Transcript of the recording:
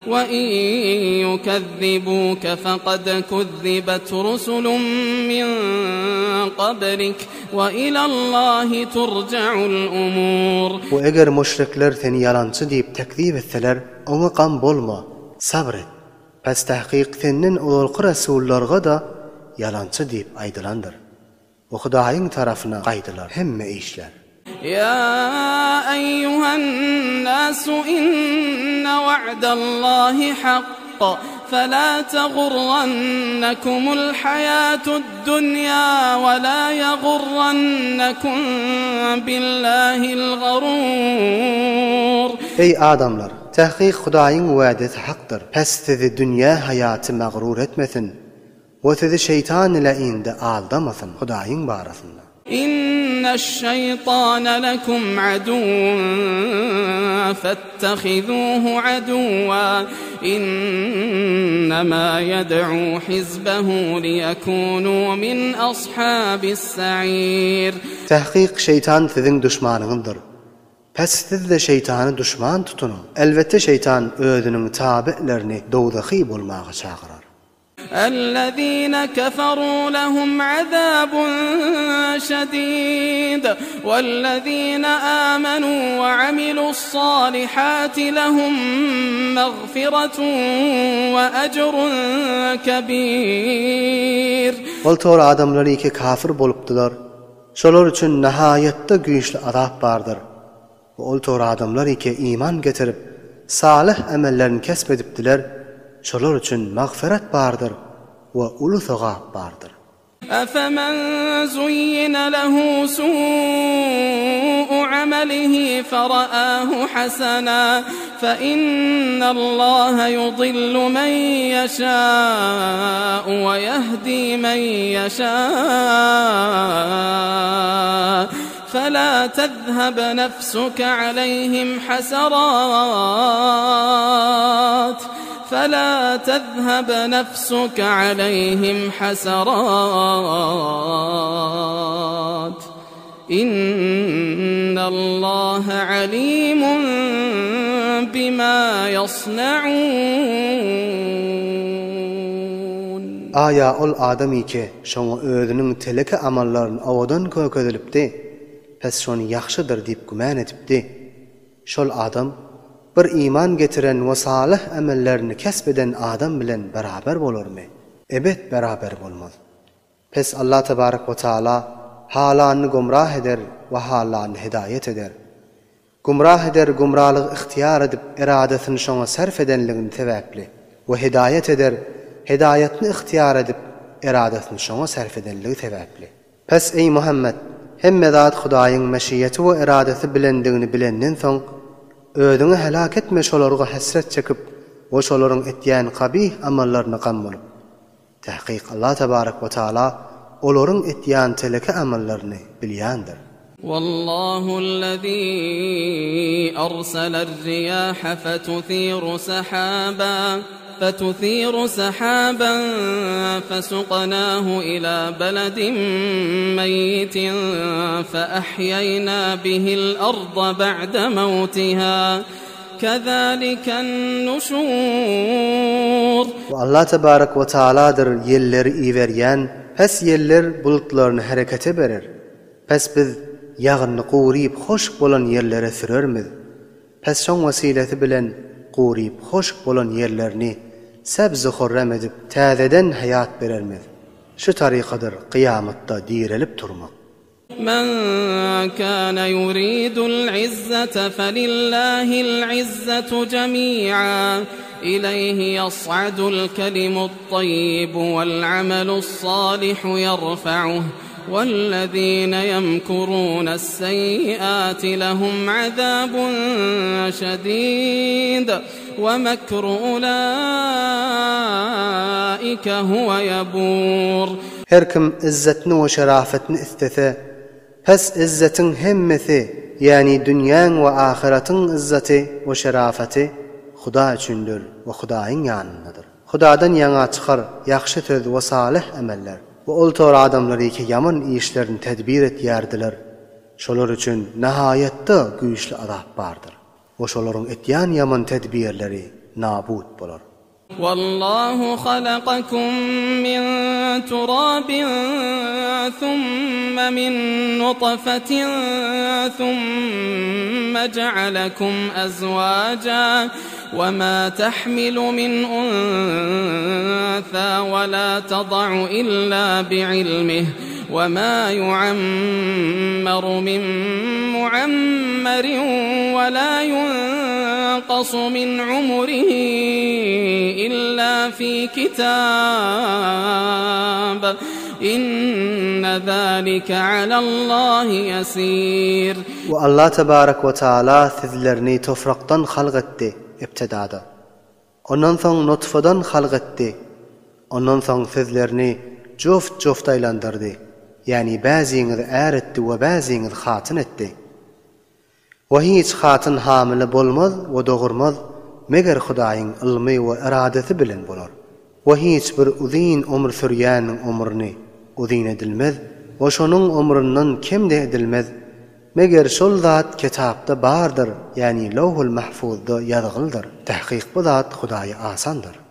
Wa-in ýukezzibuke fakad kuzzibet rusulun min kablik we ilallahi turja'ul umur. We eger müşrikler seni ýalançy diýip tekzip etseler, oňa gam bolma, sabr et. Pes tahkyk senden ozalky resullarga-da ýalançy diýip aýdylandyr. We Hudaýyň tarapyna gaýdylar hemme işler. Ýa eýýuhan-nasu inne wa'dallahi hakk, felâ tegurrannekumul haýâtud-dunýâ we lâ ýagurrannekum billâhil garûr. Eý adamlar! Tahkyk Hudaýyň wädesi hakdyr. Pes sizi dünýä haýaty magrur etmesin. We sizi şeýtan ile indi aldamasyn Hudaýyň barasynda. Inneş-şeýtane lekum aduwwun fettehizuhu aduwwa innema ýed'u hizbehu liýekunu min ashabis-sa'ir. Tahkyk şeýtan siziň duşmanyňyzdyr. Pes siz-de şeýtany duşman tutunyň. Elbetde şeýtan özüniň taby'lerini dowzahy bolmaga çagyrar. Ellezine keferu lehum azabun şedid wellezine amenu we amilussalihati lehum magfiretun we ecrun kebir. Ol tor adamlar iki kafir bolupdylar. Şolar üçin nahaýatda güýçli azap bardyr. We ol tor adamlar ki iman getirip, salyh emellerini kesp edipdiler, şolar üçin magfyret bardyr we uly sogap bardyr. Efemen zuyyine lehu su'u amelihi fera'ahu hasena fe innallaha yudillu men yeşâ'u ve yehdi men yeşâ. Fela tezhebe nefsuke aleyhim haserat Fela tezhebe nefsuke aleyhim haserat İnnallahe alimun bima yasnaun. Aýa ol adam ike şoňa özüniň teleke amallaryny owadan kökezilipdi, pes şony ýagşydyr diýip gümän edipdi. Şol adam, bir iman getiren we salyh emellerini kesp eden adam bilen beraber bolarmy? Ebet beraber bolmaz. Pes Allah tebarek we taala halanyny gomrah eder we halanyny hidaýet eder. Gümrah eder gümralygy ygtyýar edip eradasyny şoňa sarf edenligini sebäpli we hidaýat eder hidaýatny ygtyýar edip eradasyny şoňa sarf edenligi sebäpli. Pes eý Muhammet, hemme zat Hudaýyň meşiýeti we eradasy bilendigini bilenden soň, özüňi heläk etme şolarga hesret çekip we şolaryň etýän kabyh amallaryna gam bolup. Tahkyk Allah tebarek we taala olaryň etýän teleke amallaryny bilýändir. Wallahu'llezî erselel-riýâhe fetuthiru sehâbâ fetuthiru sehâban fesuknâhu ilâ beledin meyyitin feahyeynâ bihil-arda ba'de mewtihâ Kezaliken-nuşur. Bu Allah tebarek we taaladyr ýelleri iberýän, pes ýeller bulutlaryny herekete berer. Pes biz ýagynny guryp hoşk bolan ýerlere sürermiz. Pes şoň wesilesi bilen guryp hoşk bolan ýerlerini sebzi-horrem edip täzeden haýat berermiz. Şu tarykadyr kyýamatda direlip turmak. Men kana yuridul izzete felillahil izzetu jemi'a ileyhi yas'adul kelimut tayyibu vel amelus salihu yerfa'uh vellezine yemkurunes seyyiati lehum azabun şedid ve mekru ulaike huve yebur. Her kim yzzetini we şerafetini islese, pes yzzetiň hemmesi, ýäni dünýäň we ahyratyň yzzaty we şerafeti Huda üçindir we Hudaýyň ýanyndadyr. Hudadan ýaňa çykar ýagşy söz we salyh emeller. We ol tor adamlar ýeke ýaman işlerini tedbir etýärdiler, şolar üçin nahaýatda güýçli azap bardyr. We şolaryň etýän ýaman tedbirleri. nabut bolar. Wallahu halakakum min turabin thumma min nutfetin thumma ja'alakum azwaja we ma tahmilu min untha we la tada'u illa bi'ilmih we ma yu'ammaru min mu'ammarin we la yunqasu min umrihi illa fi kitab inne zalike alallahi ýesir. We Allah tebarek we taala sizlerini toprakdan halk etdi ibtidada. Ondan soň nutfadan halk etdi. Ondan soň sizlerini joft-joft aýlandyrdy, ýagny bäziňizi är etdi we bäziňizi hatyn etdi. We hiç hatyn hamyla bolmaz we dogurmaz, meger Hudaýyň ylmy we yradasy bilen bolar. We hiç bir uzyn ömür sürýäniň ömrüni uzyn edilmez we şonuň ömründen kem-de edilmez, meger şol zat kitapda bardyr, ýagny Lowhul Mahfuzda ýazgylydyr. Tahkyk bu zat Hudaýa asandyr.